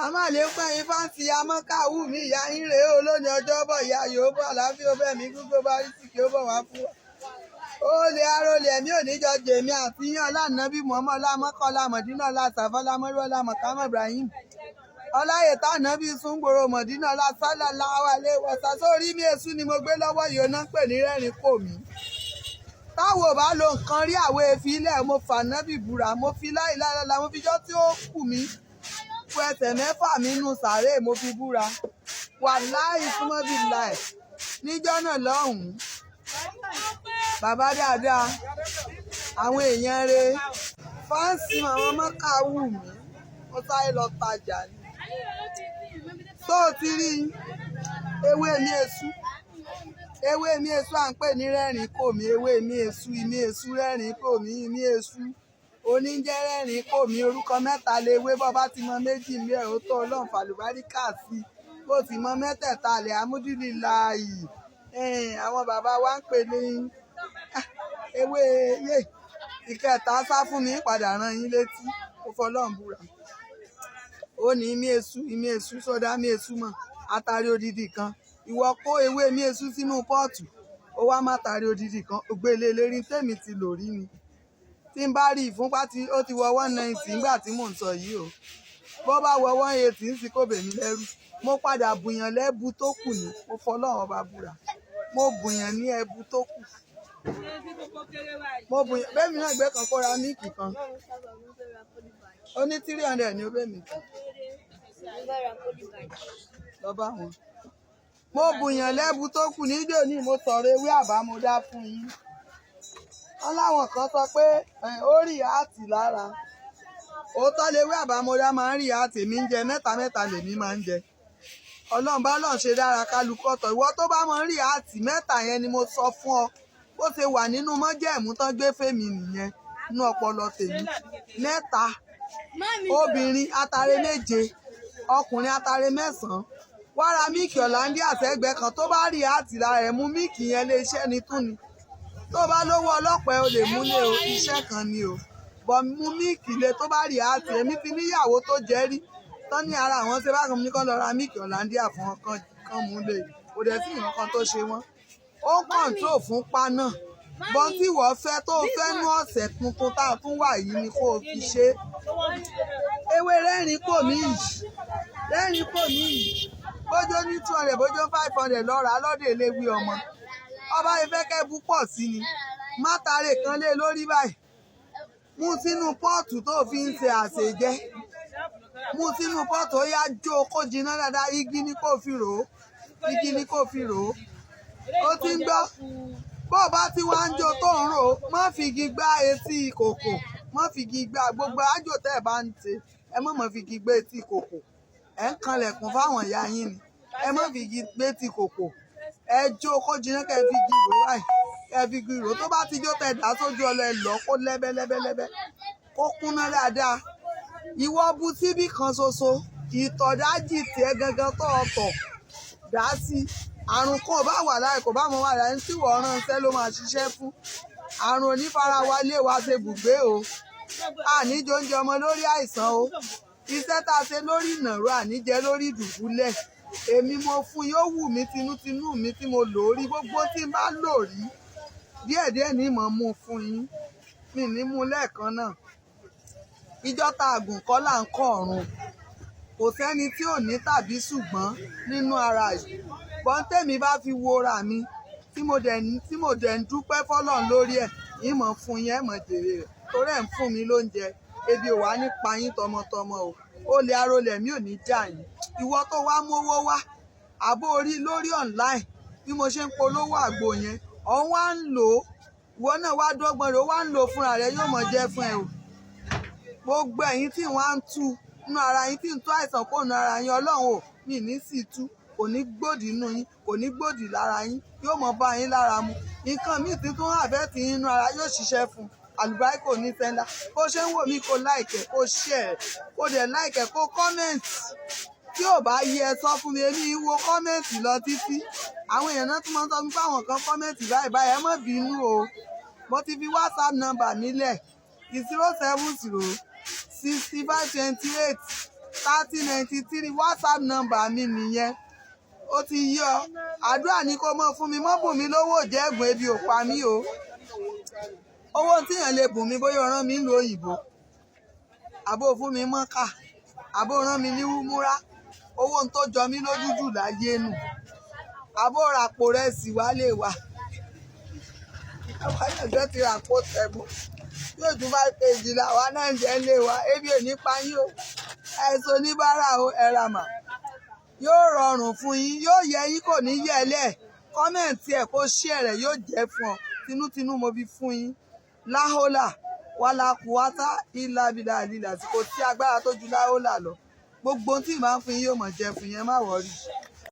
Àmàlékún ẹ̀yin fáǹsì amọ́kàwù mi, ìyá yín rèé o. Lónìí ọjọ́ bọ̀, ìyá yóò bọ̀, àlàáfíà ó bẹ̀ mí, gbogbo bá rí sìkì ó bọ̀ wá fún wa. Ó lè arólè ẹ̀mí òníjọ jèmi àti yín ọlànàbí Muhammad ọlámọ́kọ́lá Mọ̀dínà ọlá sàfọ́lámọ́rú ọlámọ̀kámọ́ Ibrahim ọláyè tànàbí súngbòrò Mọ̀dínà ọlá sálà láwálé wọ̀sà sórí mi. Èṣù ni mo gbé lọ́wọ́ yìí, ó ná ń pè ní rẹ́rìn kò mí. Táwo bá lo nǹkan rí àwọ̀ èéfín ilẹ̀, mo fànábì búra, mo fi láìláìlá, mo fi jọ́ tí ó kù mí fún ẹsẹ̀ mẹ́fà mi nù sàárè, mo fi búra, wàláì súnmọ́ bíi láì níjọ́ náà lọ́hùn-ún. Bàbá dáadáa, àwọn èèyàn re fáǹsì màmá mọ́kà wù mí, mo sáré lọ tajà ni. Tó o ti rí ewé mi èṣù, ewé mi èṣù à ń pè ní rẹ́rìn kò mí, ewé mi èṣù, ìmí èṣù, rẹ́rìn kò mí, ìmí èṣù oníjẹ́ rẹ́rìn kò mí. Orúkọ mẹ́ta lewé. Bọ́ bá ti mọ méjì ní ẹ̀, ó tó. Ọlọ́run fàlùbáríkà sí i. Bó ti mọ mẹ́tẹ̀ẹ̀ta lẹ̀, amúdílìláàyè. Àwọn bàbá wa ń pè ní ewé yé ìkẹta. Sá fún mi, padà rán yín létí. Ó fọlọ́run búra, ó ní ìmí èṣù, ìmí èṣù sọdá, ìmí èṣù mọ̀ àtàrí odidi kan. Ìwọ kó ewé ìmí èṣù sínú pọ́ọ̀tù, ó wá má tàrí odidi kan, ògbélé lérí. Tèmi ti lò rí ni tí n bá rí ìfúnpá tí ó ti wọ 190 nígbà tí mò ń sọ yìí o. Bó bá wọ 180 ń sì kò bèmí lẹ́rù. Mo padà bùyàn lẹ́bu tó kù ní. Mo fọlọ́run ọba búra, mo bùyàn ní ẹbu tó kù. Mo bùyàn bẹ́ẹ̀ mi náà gbé kan kóra míìkì kan, ó ní 300 ní ó bẹ́ẹ̀ mi lọ bá wọn. Mo bùyàn lẹ́bu tó kù níjó ní. Mo sọ̀rọ̀ ewé àbámọ́dá fún yín. Wọ́n láwọn kan sọ pé ó rí àtì lára. Òótọ́ lewé àbámọ́dá máa ń rí àtì. Èmi ń jẹ mẹ́ta mẹ́ta lèmi máa ń jẹ. Ọlọ́run bá lọ́n ṣe dára, kálukú ọ̀tọ̀. Ìwọ tó bá máa ń rí àtì, mẹ́ta yẹn ni mo sọ fún ọ. Bó ṣe wà nínú mọ́jẹ̀mú tán gbé fèmí nìyẹn nínú ọpọlọ tèmi. Mẹ́ta obìnrin, atare méje ọkùnrin, atare mẹ́sàn-án. Wá ra míìkì ọ̀làndí àtẹ́gbẹ́ kan. Tó bá rí àtì lára ẹ̀, mú míìkì yẹn lé. Iṣẹ́ ni tún ni. Tó bá lówó ọlọ́pàá, o lè múlé o. Iṣẹ́ kan ni o bọ̀. Mú míìkì lé tó bá rí àtì. Èmi ti níyàwó tó jẹ́ rí tán ní ara àwọn ṣe bákan ní kán lọ ra míìkì ọ̀làndí àfọ̀n kan kan mú lé. Kò dẹ̀ sí nǹkan kan tó ṣe wọ́n. Ó ń kọ̀ǹtró fún pa náà bọ́n. Tí wọ́n fẹ́ tó fẹ́ nú ọ̀sẹ̀ tuntun tá a tún wà yìí ni kó o fi ṣe ewé rẹ́rìn kò mí yìí. Rẹ́rìn kò mí yìí, bójó ní 200, bójó 500, lọ́ra lọ́dẹ̀ eléwé ọmọ ọba ìfẹ́kẹ́ bú pọ̀ sí ni. Mátàrè kan lé lórí báyìí, mú sínú pọ́ọ̀tù tó fi ń ṣe àṣejẹ, mú sínú pọ́ọ̀tù, ó yá, jó kó jiná dáadáa. Igi ni kó fi rò ó, igi ni kó fi rò ó. Ó ti ń gbọ́. Bó o bá ti wá ń jó tó ń rò ó, má fi igi gbá etí ìkòkò, má fi igi gbá. Gbogbo àjò tẹ́ ẹ bá ń ṣe, ẹ má má fi igi gbé etí ìkòkò. Ẹ ń kanlẹ̀kùn fáwọn ìyá yín ni. Ẹ má fi igi gbé etí ìkòkò. Ẹ jó kó jiná, kẹ́ ẹ fi igi rò báyìí, kẹ́ ẹ fi igi rò. Tó bá ti jó, tẹ́ dà sójú ọlọ, ẹ lọ kó lẹ́bẹ́lẹ́bẹ́lẹ́bẹ́, kó kúnná dáadáa. Ìwọ bu síbí kan ṣoṣo, ìtọ̀dájì tiẹ̀ gangan tó ọ̀tọ̀ dá sí. Àrùn kan ò bá wà láì kò bá mọ wà láì tí wọ́n ránṣẹ́ ló máa ṣiṣẹ́ fún. Àrùn onífarawa lé wa ṣe bùgbé o. Àníjọ oúnjẹ ọmọ lórí àìsàn o. Iṣẹ́ tá a ṣe lórí ìnàró, àníjẹ lórí ìdùbúlẹ̀. Èmi mo fún yóò wù mí tinútinú mi tí mo lò ó rí. Gbogbo tí n bá lò rí díẹ̀díẹ̀ ní ìmọ̀ mú fún yín, mi ní mú lẹ́ẹ̀kan náà. Ìjọ tá a gùn kọ́ là ń kọ́ ọ̀run. Kò sẹ́ni tí ò ní tàbí ṣùgbọ́n nínú ara yìí. Bọ́n tèmi bá fi wo ra mi tí mo dẹ̀ ń dúpẹ́ fọ́lọ́run lórí ẹ̀, ìmọ̀ fún yín, ẹ̀ mọ̀ jèrè rẹ̀ torí ẹ̀ ń fún mi lóúnjẹ. Ebi ò wá ní pa yín tọmọtọmọ o. Ó lè arólẹ̀ mi ò ní jà yín. Ìwọ tó wá mówó wá, àbó orí lórí online bí mo ṣe ń polówó àgbo yẹn, ọ̀hún wá ń lò ó. Ìwọ náà wá dọ́gbọ́n rẹ̀, ó wá ń lò ó fúnra rẹ̀, yóò mọ̀ jẹ́ fún ẹ o. Gbogbo ẹ̀yin tí wọ́n á ń tú nínú ara yín, tí ń tú àìsàn kó nínú ara yín, ọlọ́run ò mí ní sì tú. Kò ní gbòdì nínú yín, kò ní gbòdì lára yín, yóò mọ bá yín lára mu. Nǹkan míì tí tún àfẹ́ tí yín nínú ara yóò ṣiṣẹ́ fún àlùbáríkà. Kò ní sẹ́ńdá. Bó ṣe ń wò mí, kó like, kó share, kó dẹ̀ like, kó comment. Tí ò bá yẹ, ẹ sọ fún mi. Èmi ń wo comment lọ títí. Àwọn èèyàn náà tún máa ń sọ fún mi pé àwọn kan comment báyìí báyìí. Ẹ má bínú o. Mo ti fi WhatsApp number nílẹ̀, 070 65 28 30 93. WhatsApp number mi nìyẹn. Ó ti yí ọ. Àdúrà ní kó mọ́ fún mi. Mọ́ bùn mí lówó jẹ́gùn, ebi ò pa mí o. Owó tíyàn lè bùn mí, bóyá ọ̀ràn mi ń lo òyìnbó, àbó fún mi mọ́kà, àbó rán mi ní wúmúrá, owó tó jọ mí lójú jù láyé nù. Àbó ràpò rẹ̀ sì wálé wa, àwọn ẹ̀jọ́ ti ràpò tẹ̀bù yóò tún 5 kg làwa náà ń jẹ́ lé wa. Ebi ò ní pa yín o. Ẹ̀sùn oníbàárà o, ẹ̀rà mà yóò rọrùn fún yín, yóò yẹ yín, kò ní yẹ lẹ̀. Comment ẹ̀, kó share rẹ̀, yóò jẹ́ fún ọ. Tinútinú mo fi fún yín. Láhólà wàlàkùwátá ìlàbìlà àlìlà tí kò sí agbára tó ju láhólà lọ. Gbogbo ohun tí ì máa ń fún yín yóò mọ̀ jẹ́ fún yín. Ẹ má worry.